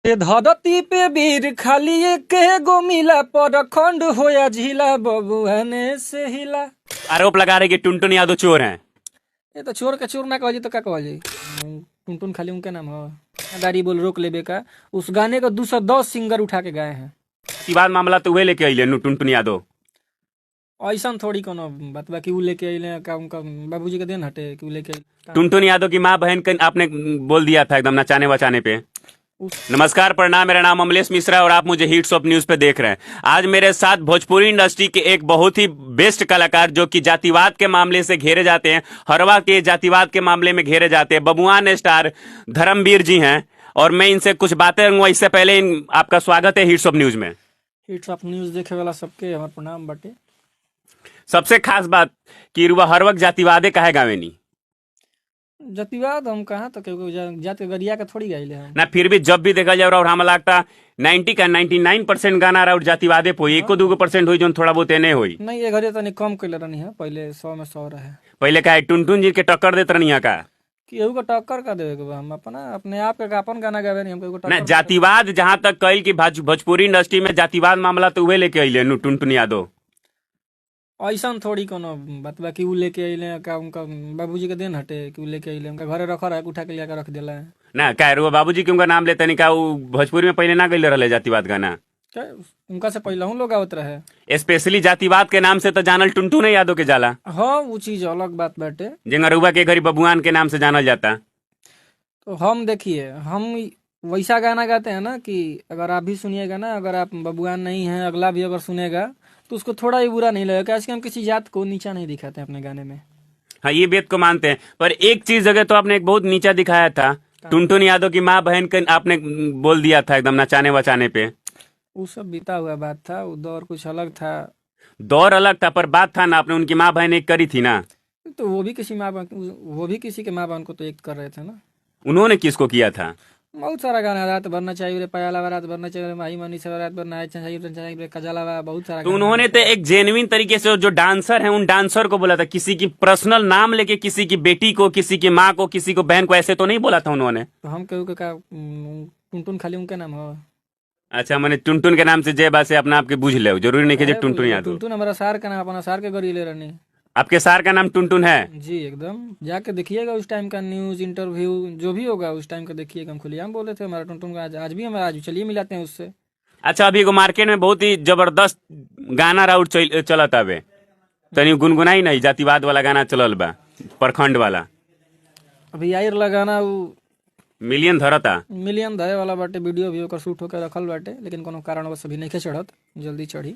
ए धरती पे वीर खाली एके गो मिला, परखंड होया झिला बबुआने से हिला। आरोप लगा रहे कि टुनटुन यादव चोर हैं। ये तो चोर के चोर ना कहल जी तो का कहल जी? टुनटुन खाली उनके नाम हो गाड़ी बोल रोक लेबे का, उस गाने को 210 सिंगर उठा के गाए हैं। जातिवाद मामला तो उहे लेके अइले नु टुनटुन यादव। ऐसा थोड़ी कोनो बात बा कि उ लेके अइले, का उनका बाबूजी के देन हटे कि उ लेके अइले। टुनटुन यादव की माँ बहन के आपने बोल दिया था एकदम नचाने वचाने पे। नमस्कार, प्रणाम, मेरा नाम अमलेश मिश्रा और आप मुझे हिट्स ऑफ न्यूज पे देख रहे हैं। आज मेरे साथ भोजपुरी इंडस्ट्री के एक बहुत ही बेस्ट कलाकार जो कि जातिवाद के मामले से घेरे जाते हैं, हरवा के जातिवाद के मामले में घेरे जाते हैं, बबुआन स्टार धर्मवीर जी हैं और मैं इनसे कुछ बातें करूंगा। इससे पहले आपका स्वागत है हिट्स ऑफ न्यूज में। हिट्स ऑफ न्यूज देखे वाला सबके हमार प्रणाम बाटे। सबसे खास बात कि रुआ हर वक्त जातिवादे काहे गावेनी? जातिवाद हम कहाँ तो केहू जात के गरिया के थोड़ी गाइले हम। ना, फिर भी जब भी देखा जाए और हमें लगता 90 का 99% गाना और जातिवादे पे होई, एको दूगो परसेंट हुई जोन थोड़ा बहुत एने हुई। नहीं, ये घरे तनी कम कैले रहनी है, पहले 100 में 100 रहे। पहले का टुनटुन जी के टक्कर देत रहनी का? केहू के टक्कर का देवे के बा? हम अपना अपने आप के अपन गाना गावे नहीं, हम केहू के ना टक्कर। जातिवाद जहां तक कही कि भोजपुरी इंडस्ट्री में जातिवाद मामला तो उहे लेके अइले नु टुनटुन यादव। ऐसा थोड़ी कोनो बात बा कि उ लेके अइले, का उनका बाबूजी के देन हटे कि उ लेके अइले? उनका घरे रखा रहे, उठा के लिया के रख देला है। ना का रुआ बाबूजी के उनका नाम लेते नहीं का? उ भोजपुरी में पहले ना गइले रहले जातिवाद गाना? क्या उनका से पहले हम लोग आवत रहे। स्पेशली जातिवाद के नाम से तो जानल टुनटुन यादव के जाला। हाँ, वो चीज अलग बात बाटे। जेंगा रुआ के घरी बबुआन के नाम से जानल जाता। तो हम देखिए, हम वैसा गाना गाते हैं ना कि अगर आप भी सुनिएगा ना, अगर आप बबुआन नहीं हैं, अगला भी अगर सुनेगा तो उसको थोड़ा ही बुरा नहीं लगेगा। आज हम किसी जात को नीचा नहीं दिखाते हैं अपने गाने में। हाँ, ये बात को मानते हैं, पर एक चीज जगह तो आपने एक बहुत नीचा दिखाया था, टुनटुन यादव की माँ बहन के आपने बोल दिया था एकदम नचाने वचाने पे। वो सब बीता हुआ बात था, वो दौर कुछ अलग था। दौर अलग था पर बात था ना, आपने उनकी माँ बहन एक करी थी ना। तो वो भी किसी माँ बहन, वो भी किसी के माँ बहन को तो एक कर रहे थे ना। उन्होंने किसको किया था? बहुत सारा गाना, रात भरना चाहिए रे पयाला, रात भरना चाहिए रे माही मनी से, रात भरना चाहिए चाहिए रे कजाला, बहुत सारा तो गाना। उन्होंने तो एक जेन्युइन तरीके से जो डांसर हैं उन डांसर को बोला था, किसी की पर्सनल नाम लेके किसी की बेटी को, किसी की माँ को, किसी को बहन को ऐसे तो नहीं बोला था उन्होंने। तो हम केहू के का टुनटुन खाली उनके नाम हो? अच्छा, मैंने टुनटुन के नाम से जय बात से अपना आपके बुझ ले, जरूरी नहीं कि जो टुनटुन यादव। टुनटुन हमारा सार का नाम, अपना सार के गरी ले रहनी। आपके सार का नाम टुनटुन है? जी एकदम, जाके देखिएगा उस टाइम का न्यूज इंटरव्यू जो भी होगा उस टाइम का देखिएगा, हम खुलेआम बोले थे हमारा टुनटुन का। आज आज भी हम आज चलिए मिलाते हैं उससे। अच्छा, अभी एगो मार्केट में बहुत ही जबरदस्त गाना राउर चलत आवे, तनी गुनगुनाई नहीं, जातिवाद वाला गाना चलल बा, प्रखंड वाला। अभी आयर लगाना वो मिलियन धरता। मिलियन धरे वाला बाटे, वीडियो भी ओकर शूट होकर रखल बाटे, लेकिन कोनो कारणवश अभी नहीं चढ़त, जल्दी चढ़ी।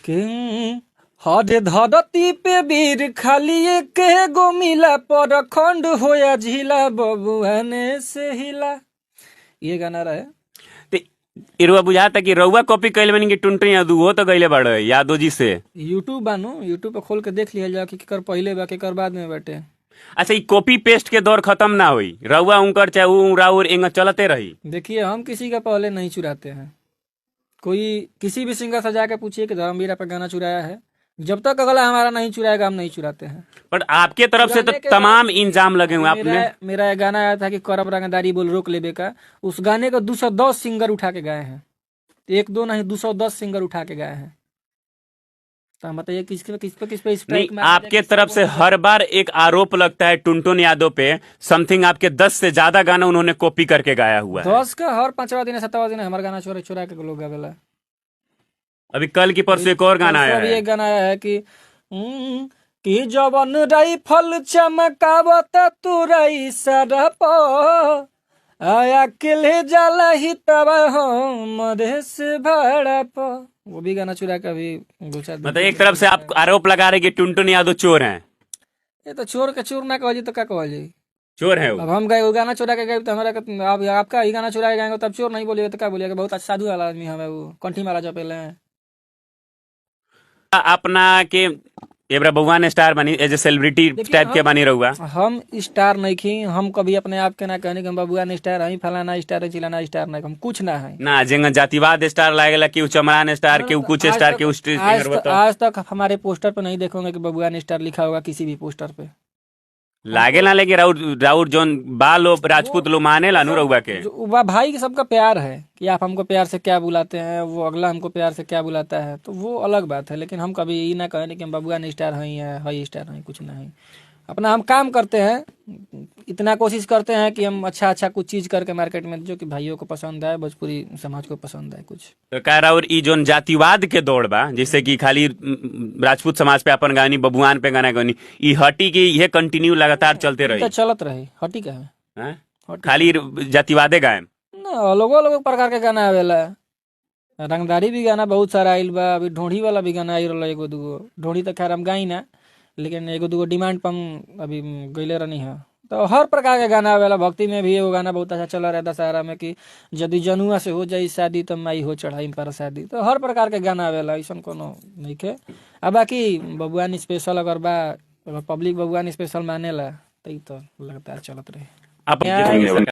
कि हरे धरती पे वीर खाली एक गो मिला, परखंड होया झिला बबुआने से हिला, ये गाना रहे। ते इरुआ बुझाता कि रउआ कॉपी कैले बनी कि टुनटुन यादव वो तो गइले बाड़े यादव जी से। यूट्यूब बानू, यूट्यूब पे खोल के देख लिया जाओ कि केकर पहले बा केकर बाद में बाटे। अच्छा, ये कॉपी पेस्ट के दौर खत्म ना हुई, रउआ उनकर चाहे उ राउर एंग चलते रही। देखिए, हम किसी का पहले नहीं चुराते हैं। कोई किसी भी सिंगर से जाके पूछिए कि धर्मवीर आपका गाना चुराया है, जब तक अगला हमारा नहीं चुराएगा हम नहीं चुराते हैं। पर आपके तरफ से तो चुराने के तमाम इंजाम लगे हुए आपने। मेरा एक गाना आया था कि करब रंगदारी बोल रोक लेबे का, उस गाने को 210 सिंगर उठा के गाए हैं, एक दो नहीं 210 सिंगर उठा के गाए हैं। तो हम बताइए किस पे किस पे किस पे नहीं स्ट्राइक मारा जाए, आपके किसको तरफ से बोला हर बार एक आरोप लगता है टुनटुन यादव पे, समथिंग आपके 10 से ज्यादा गाना उन्होंने कॉपी करके गाया हुआ है। 10 का हर 5वां दिन 7वां दिन हमारा गाना चोरा चोरा के लोग गावेला। अभी कल की परसों एक और गाना परसों आया अभी है। एक गाना आया है कि कि जवन राइफल चमकावत तुरई सर प आया के ले जाला ही तब हम देश भाड़ा प, वो भी गाना चुरा के अभी दो चार दिन। मतलब एक तरफ से आप आरोप लगा रहे कि टुनटुन यादव चोर हैं। ये तो चोर के चोर ना कहल जी तो का कहल जी? चोर है वो। अब हम गए वो गाना चुरा के गए तो हमारा आप आपका ही गाना चुरा के गाएंगे तब चोर नहीं बोलिएगा तो क्या बोलिएगा? बहुत अच्छा साधु वाला आदमी हमें, वो कंठी माला जपेले हैं। अपना के एबरा भगवान स्टार बनी, एज ए सेलिब्रिटी देखिए, टाइप के बनी रहुआ। हम स्टार नहीं खी, हम कभी अपने आप के ना कहने कि हम बबुआ नहीं स्टार हई, फलाना स्टार है, चिलाना स्टार नहीं, हम कुछ ना है। ना जेंगा जातिवाद स्टार लागेला कि उ चमरान स्टार के उ कुछ आज स्टार तक- के उ आज तक हमारे पोस्टर पे नहीं देखोगे कि बबुआ स्टार लिखा होगा किसी भी पोस्टर पे। लागे ना, लेकिन राउर राउर जोन बा लोग राजपूत लोग माने ला नु रउआ के। जो वह भाई के सबका प्यार है कि आप हमको प्यार से क्या बुलाते हैं, वो अगला हमको प्यार से क्या बुलाता है, तो वो अलग बात है। लेकिन हम कभी ये ना कहें कि हम बबुआ स्टार हैं या हई स्टार हैं, कुछ नहीं। अपना हम काम करते हैं, इतना कोशिश करते हैं कि हम अच्छा अच्छा कुछ चीज़ करके मार्केट में जो कि भाइयों को पसंद आए, भोजपुरी समाज को पसंद आए कुछ। तो कह रहा और ई जोन जातिवाद के दौड़ बा, जैसे कि खाली राजपूत समाज पे अपन गानी, बबुआन पे गाना गानी, ई हटी की ये कंटिन्यू लगातार चलते तो रही? चलत रही, हटी का है? हैं? हटी। खाली जातिवादे गायब? ना, अलग अलग प्रकार के गाना आवेला। रंगदारी भी गाना बहुत सारा आइल बा, अभी ढोढ़ी वाला भी गाना आइल रहल एगो दूगो। ढोढ़ी तो खैर हम गाई ना, लेकिन एगो दूगो डिमांड पर हम अभी गइले रहनी है। तो हर प्रकार के गाना आवेला। भक्ति में भी एगो गाना बहुत अच्छा चल रहा है दशहरा में कि यदि जनुआ से हो जाई शादी तो माई हो चढ़ाई पर शादी। तो हर प्रकार के गाना आवेला, ऐसन कोनो नइखे। आ बाकी बबुआन स्पेशल अगर बा, अगर पब्लिक बबुआन स्पेशल मानेला तो ई तो लगातार चलत रही। आप